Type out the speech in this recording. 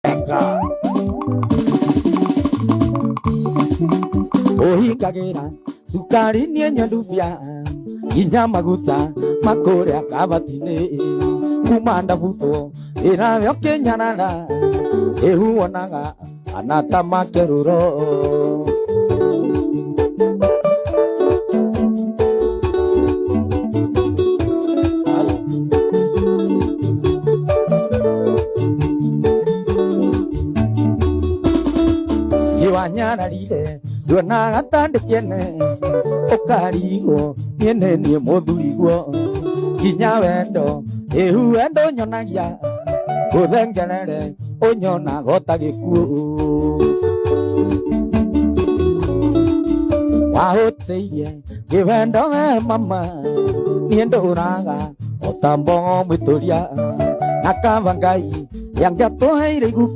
Eka. Ũhingagĩra cukari niĩ nyendubia nginya maguta makũrĩa kabati-inĩ kuma ndabutwo ĩrawe ũkĩnyarara ĩhuonaga anata makerũro. Wanyararire nduonaga ta ndĩkĩene ũkarigwo niĩ nĩ niĩ mũthurigwo nginya wendo ĩhu wendo nyonagia gũthengerere ũnyonaga ota gĩkuũ wahũtĩirie kĩwendo we mama niĩ ndũraga ota mbogo mwĩtũria na kaba Ngai yangĩatũheire iguku.